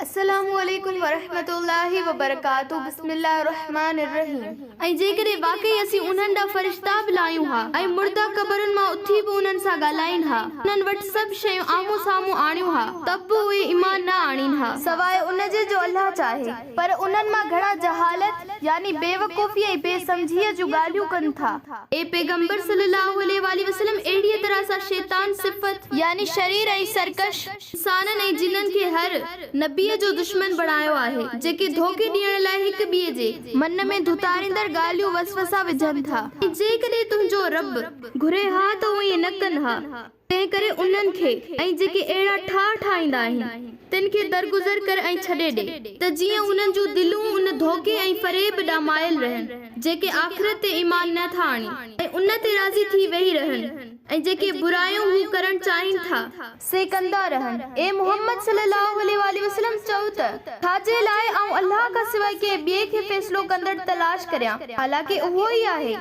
السلام عليڪم ورحمة الله وبرڪاته بسم الله الرحمٰن الرحيم. ۽ جيڪڏهن واقعي اسين انهن ڏانهن فرشتا به لاهيون ها ۽ مرده قبرن مان اٿي به انهن سان ڳالهائين ها، انهن وٽ سڀ شيون آمهون سامهون آڻيون ها، ته به اهي ايمان نه آڻين ها. سواء ان جي جو الله چاهي، پر انهن مان گهڻا جهالت، يعني بيوقوفي ۽ بي سمجهيء جون ڳالهيون ڪن ٿا. اي پيغمبر صلّي اللّٰه عليه واٰله وسلّم! اهڙيء طرح سان شيطان صفت، يعني شرير ۽ سرڪش، انسانن ۽ جنن کي هر نبيء جو دشمن بڻايو آهي، جيڪي ڌوڪي ڏيڻ لاء هڪ ٻئي جي من ۾ ڌتاريندڙ ڳالهيون وسوسا وجهن ٿا. ۽ جيڪڏهن تنهنجو رب گهري ها ته هو ائين نه ڪن ها، تنهنڪري انهن کي ۽ جيڪي اهڙا ٺاهه ٺاهيندا آهن، تن کي درگذر ڪر ۽ ڇڏي ڏي، ته جيئن انهن جون دلون ان ڌوڪي ۽ فريب ڏانهن مائل رهن، جيڪي آخرت تي ايمان نه ٿا آڻين ۽ ان تي راضي ٿي ويهي رهن. ۽ جيڪي برايون هو ڪرڻ چاهين ٿا، سي ڪندا رهن. اي محمد صلّي اللّٰه عليه واٰله وسلّم! چؤ ته، ڇا جي لاء آئون الله کان سواء ڪنهن ٻئي کي فيصلو ڪندڙ تلاش ڪريان، حالانڪه اهو ئي آهي،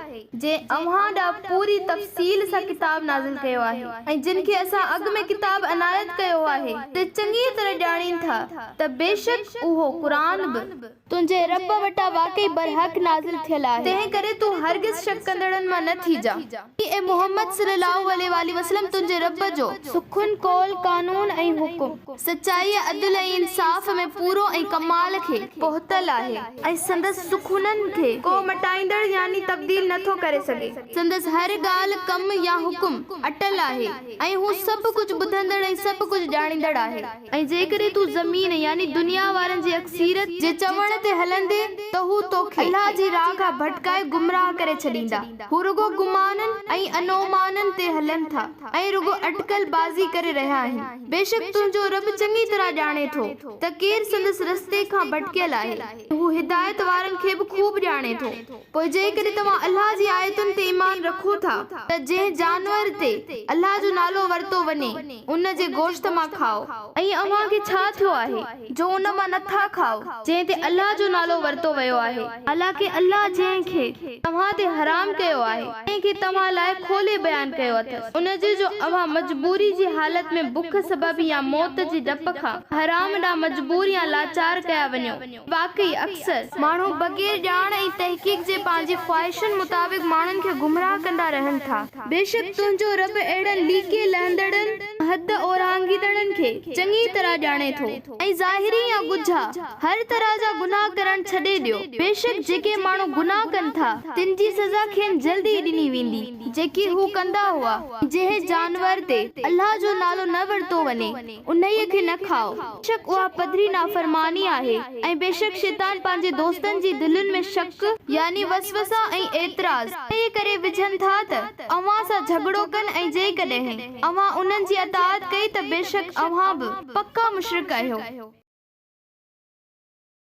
جنهن اوهان ڏانهن پوري تفصيل سان ڪتاب نازل ڪيو آهي ۽ جن کي اسان اڳ ۾ ڪتاب عنايت ڪيو آهي، سي چڱيء طرح ڄاڻين ٿا ته بيشڪ اهو، قرآن به. تنهنجي رب وٽان واقعي برحق نازل ٿيل آهي. تنهن ڪري تون هرگز شڪ ڪندڙن مان نه ٿيجان. اي محمد صلي الله عليه واٰله وسلم تنهنجي رب جو. سخن، قول، قانون ۽ حڪم. سچائيء، عدل ۽ انصاف ۾ پورو ۽ ڪمال کي. پهتل آهي. ۽ سندس سخنن کي. ڪو مٽائيندڙ يعني تبديل نه ٿو ڪري سگهي. سندس هر ڳالهه، ڪم يا حڪم، اٽل آهي ۽ هو سڀ ڪجهه ٻڌندڙ ۽ سڀ ڪجهه ڄاڻيندڙ آهي. ۽ جيڪڏهن تون زمين، يعني دنيا وارن جي اڪثريت، جي چوڻ تي هلندين ته هو توکي، الله جي راهه کان، ڀٽڪائي گمراهه ڪري ڇڏيندا. هو رڳو گمانن ۽ انومانن تي هلن ٿا ۽ رڳو اٽڪل بازي ڪري رهيا آهن. بيشڪ تنهنجو رب چڱي طرح ڄاڻي ٿو ته ڪير سندس رستي کان ڀٽڪيل آهي ۽ هو هدايت وارن کي به خوب ڄاڻي ٿو. پوء جيڪڏهن توهان الله جي آيتن تي ايمان رکو ٿا ته جنهن جانور تي الله جو نالو ورتو وڃي ان جي گوشت مان کائو. ۽ اوهان کي ڇا ٿيو آهي جو ان مان نه ٿا کائو جنهن تي الله جو نالو ورتو ويو آهي، حالانڪه الله جنهن کي توهان تي حرام ڪيو آهي تنهن کي توهان لاء کولي بيان ڪيو اٿس، ان جي جو اوهان مجبوري جي حالت ۾ بک سبب يا موت جي ڊپ کان حرام ڏانهن مجبور يا لاچار ڪيا وڃو. واقعي، اڪثر، ماڻهو بغير ڄاڻ ۽ تحقيق جي پنهنجي خواهشن مطابق ماڻهن کي گمراهه ڪندا رهن ٿا. بيشڪ تنهنجو رب اهڙن ليڪي لهندڙن، حد اورانگهيندڙن کي، چڱي طرح ڄاڻي ٿو. ۽ ظاهري يا ڳجها، هر طرح جا گناهه ڪرڻ ڇڏي ڏيو. بيشڪ جيڪي ماڻهو گناهه ڪن ٿا، تن جي سزا کين جلد ئي ڏني ويندي. جيڪي هو ڪندا هئا. جنهن جانور تي الله جو نالو نه ورتو وڃي، انهيء کي نه کائو. بيشڪ اها پڌري نافرماني آهي ۽ بيشڪ شيطان پنهنجي دوستن جي دلين ۾ شڪ، يعني وسوسا ۽ اعتراض، انهيء ڪري وجهن ٿا ته اوهان سان جهڳڙو ڪن ۽ جيڪڏهن اوهان انهن جي اطاعت ڪئي ته بيشڪ اوهان به پڪا مشرڪ آهيو.